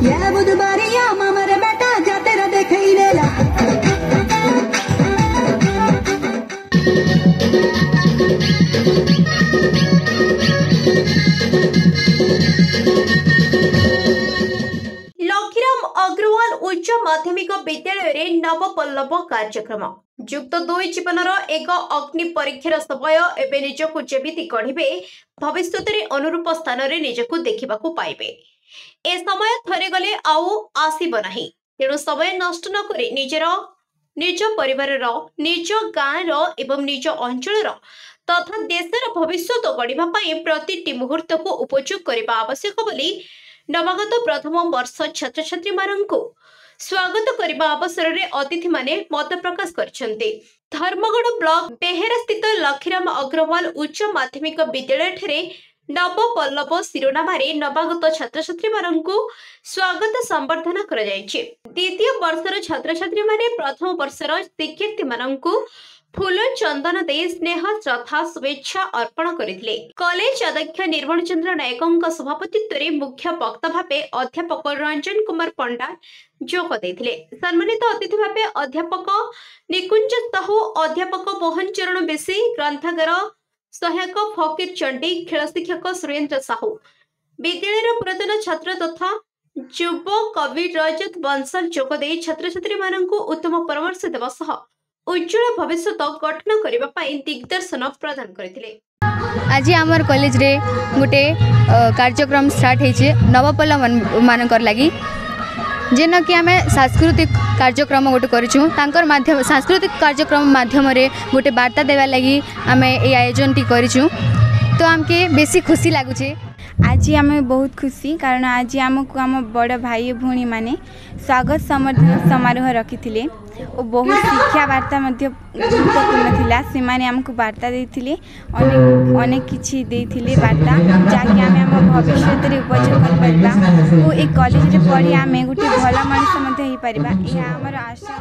ये बुधवारिया मामर बेटा जाते देखी लेला। ଲଖିରାମ ଅଗ୍ରୱାଲ ଉଚ୍ଚ ମାଧ୍ୟମିକ ବିଦ୍ୟାଳୟରେ ନବପଲ୍ଲବ କାର୍ଯ୍ୟକ୍ରମ। ଯୁକ୍ତ ଦୁଇ ଜୀବନର ଏକ ଅଗ୍ନି ପରୀକ୍ଷାର ସମୟ। ଏବେ ନିଜକୁ ଯେମିତି ଗଢ଼ିବେ, ଭବିଷ୍ୟତରେ ଅନୁରୂପ ସ୍ଥାନରେ ନିଜକୁ ଦେଖିବାକୁ ପାଇବେ। ଏ ସମୟ ଥରେ ଗଲେ ଆଉ ଆସିବ ନାହିଁ। ତେଣୁ ସମୟ ନଷ୍ଟ ନ କରି ନିଜର, ନିଜ ପରିବାରର, ନିଜ ଗାଁର ଏବଂ ନିଜ ଅଞ୍ଚଳର ତଥା ଦେଶର ଭବିଷ୍ୟତ ଗଢ଼ିବା ପାଇଁ ପ୍ରତିଟି ମୁହୂର୍ତ୍ତକୁ ଉପଯୋଗ କରିବା ଆବଶ୍ୟକ ବୋଲି ନବାଗତ ପ୍ରଥମ ବର୍ଷ ଛାତ୍ରଛାତ୍ରୀମାନଙ୍କୁ ସ୍ୱାଗତ କରିବା ଅବସରରେ ଅତିଥିମାନେ ମତ ପ୍ରକାଶ କରିଛନ୍ତି। ଧର୍ମଗଡ଼ ବ୍ଲକ ବେହେରା ସ୍ଥିତ ଲଖିରାମ ଅଗ୍ରୱାଲ ଉଚ୍ଚ ମାଧ୍ୟମିକ ବିଦ୍ୟାଳୟଠାରେ ନବପଲ୍ଲବ ଶିରୋନାମାରେ ନବାଗତ ଛାତ୍ରଛାତ୍ରୀମାନଙ୍କୁ ସ୍ୱାଗତ ସମ୍ବର୍ଦ୍ଧନା କରାଯାଇଛି। ଦ୍ୱିତୀୟ ବର୍ଷର ଛାତ୍ରଛାତ୍ରୀମାନେ ପ୍ରଥମ ବର୍ଷର ଶିକ୍ଷାର୍ଥୀମାନଙ୍କୁ ଫୁଲ ଚନ୍ଦନ ଦେଇ ସ୍ନେହ ଶ୍ରଦ୍ଧା ଶୁଭେଚ୍ଛା ଅର୍ପଣ କରିଥିଲେ। କଲେଜ ଅଧ୍ୟକ୍ଷ ନିର୍ମଳ ଚନ୍ଦ୍ର ନାୟକଙ୍କ ସଭାପତିତ୍ୱରେ ମୁଖ୍ୟ ବକ୍ତା ଭାବେ ଅଧ୍ୟାପକ ରଞ୍ଜନ କୁମାର ପଣ୍ଡା ଯୋଗ ଦେଇଥିଲେ। ସମ୍ମାନିତ ଅତିଥି ଭାବେ ଅଧ୍ୟାପକ ନିକୁଞ୍ଜ ସାହୁ, ଅଧ୍ୟାପକ ମୋହନ ଚରଣ ବେଶୀ, ଗ୍ରନ୍ଥାଗାର ସହାୟକ ଫକୀର ଚଣ୍ଡୀ, ଖେଳ ଶିକ୍ଷକ ସୁରେନ୍ଦ୍ର ସାହୁ, ବିଦ୍ୟାଳୟର ପୁରାତନ ଛାତ୍ର ତଥା ଯୁବ କବି ରଜତ ବଂଶଲ ଯୋଗ ଦେଇ ଛାତ୍ରଛାତ୍ରୀମାନଙ୍କୁ ଉତ୍ତମ ପରାମର୍ଶ ଦେବା ସହ ଉଜ୍ଜଳ ଭବିଷ୍ୟତ ଗଠନ କରିବା ପାଇଁ ଦିଗ୍ଦର୍ଶନ ପ୍ରଦାନ କରିଥିଲେ। ଆଜି ଆମର କଲେଜରେ ଗୋଟେ କାର୍ଯ୍ୟକ୍ରମ ଷ୍ଟାର୍ଟ ହେଇଛେ ନବପଲ୍ଲବ ମାନଙ୍କର ଲାଗି, ଯେନକି ଆମେ ସାଂସ୍କୃତିକ କାର୍ଯ୍ୟକ୍ରମ ଗୋଟେ କରିଛୁଁ। ତାଙ୍କର ମାଧ୍ୟମ ସାଂସ୍କୃତିକ କାର୍ଯ୍ୟକ୍ରମ ମାଧ୍ୟମରେ ଗୋଟେ ବାର୍ତ୍ତା ଦେବା ଲାଗି ଆମେ ଏଇ ଆୟୋଜନଟି କରିଛୁଁ। ତ ଆମକେ ବେଶୀ ଖୁସି ଲାଗୁଛେ। ଆଜି ଆମେ ବହୁତ ଖୁସି, କାରଣ ଆଜି ଆମକୁ ଆମ ବଡ଼ ଭାଇ ଭଉଣୀମାନେ ସ୍ୱାଗତ ସମ୍ବର୍ଦ୍ଧନା ସମାରୋହ ରଖିଥିଲେ ଓ ବହୁତ ଶିକ୍ଷା ବାର୍ତ୍ତା ମଧ୍ୟ ଗୁରୁତ୍ୱପୂର୍ଣ୍ଣ ଥିଲା। ସେମାନେ ଆମକୁ ବାର୍ତ୍ତା ଦେଇଥିଲେ, ଅନେକ ଅନେକ କିଛି ଦେଇଥିଲେ ବାର୍ତ୍ତା, ଯାହାକି ଆମେ ଆମ ଭବିଷ୍ୟତରେ ଉପଯୋଗ କରିପାରିବା ଓ ଏ କଲେଜରେ ପଢ଼ି ଆମେ ଗୋଟେ ଭଲ ମଣିଷ ମଧ୍ୟ ହେଇପାରିବା, ଏହା ଆମର ଆଶା।